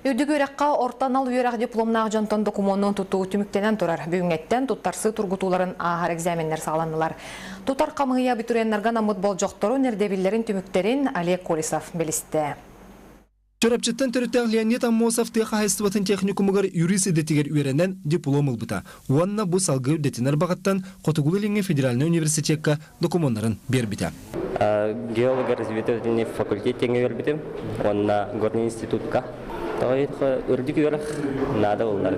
Үрдүк үөрэххэ орто анал үөрэх дипломнаах дьонтон докумуонун тутуу түмүктэнэн турар. Бүгүҥҥэттэн туттарсыы тургутууларын ааһар экзаменнэр саҕаланнылар. Тутар хамыыһыйа абитуриеннарга анаммыт болдьохторун, ирдэбиллэрин түмүктэрин Олег Колесов билистэ. Чурапчыттан төрүттээх Леонид Аммосов тыа хаһаайыстыбатын техникумугар юрист идэтигэр үөрэнэн диплом ылбыта уонна бу салгыы үрдэтинэр баҕаттан Хотугулуу-Илиҥҥи федеральнай университекка докумуоннарын биэрбитэ. Геолого-разведывательный факультет диэҥҥэ үөрбүтүм уонна горный институтка. Тоҕо үрдүк үөрэх наада буоллар.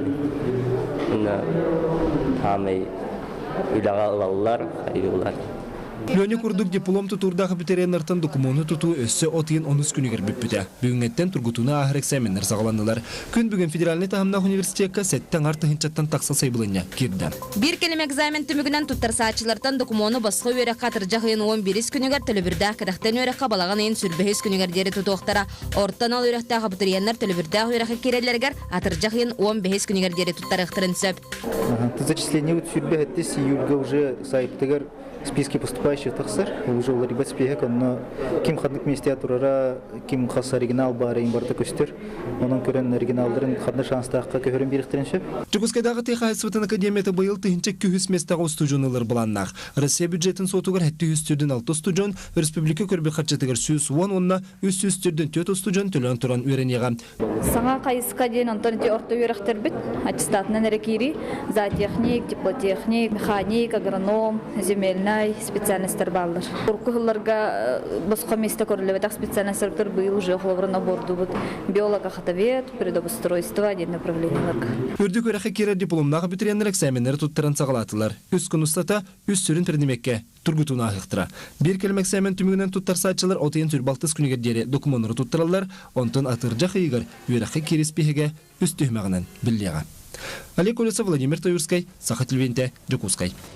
Хаамай үлэҕэ ылаллар, хайыыллар. Леня курдук диплом тутуурдаах абитуриеннартан докумуону тутуу өссө от ыйын онус күнүгэр бүппүтэ. Бүгүҥҥэттэн тургутууну ааһар экзаменнар саҕаланнылар. Күн бүгүн федеральнай таһымнаах университекка сэттэ аҥар тыһыынчаттан тахса сайбылынньа киирдэ. Биир кэлим экзамен түмүгүнэн туттарсааччылартан докумуону босхо үөрэххэ атырдьах ыйын 11 күнүгэр төлөбүрдээх кэтэхтэн үөрэххэ балаҕан ыйын сүүрбэһис күнүгэр диэри тутуохтара. Орто анал үөрэхтээх абитуриеннар төлөбүрдээх үөрэххэ киирэллэригэр атырдьах ыйын 15 күнүгэр диэри туттарыахтарын сөп. Зачисление сүүрбэ июльга уже сайттыгар списки поступающих тахсар. Уже уларыйбат спиһэк, онно ким ханнык миэстэ турара, ким хас оригинал баара барыта көстөр. Онон көрөн оригиналларын ханна шанстаахха көһөрөн биэриэхтэрин сөп. Дьокуускайдааҕы тыа хаһаайыстыбатын академията быйыл 1100 миэстэҕэ устудьуон ылар былааннаах. Россия бюджетин суотугар 746 устудьуон, республика көрбүт харчытыгар 110 уонна 344 устудьуон төлөөн туран үөрэниэҕэ. Саҥа хайысха диэн онтон ити орто үөрэхтэрбит аттестатынан эрэ киирии зоотехник, теплотехник, механик, агроном, земельнай специальностар бааллар. Урукку сылларга босхо миэстэ көрүллүбэтэх специальностар быйыл уже холобурун обордубут биолог-охотовед, предобустройство диэн направлениеларга. Үрдүк үөрэххэ киирэр дипломнаах абитуриеннар экзаменнары туттаран саҕалаатылар. Үс күн устата үс сүрүн предмеккэ тургутууну ааһыахтара. Биир кэлим экзамен түмүгүнэн туттарсааччылар от ыйын 26 күнүгэр диэри докумуоннары туттараллар, онтон атырдьах ыйыгар үөрэххэ киирии испииһэгэ үс түһүмэҕинэн биллиэҕэ. Олег Колесов, Владимир Таюрскай, Саха телевидениетэ, Дьокуускай.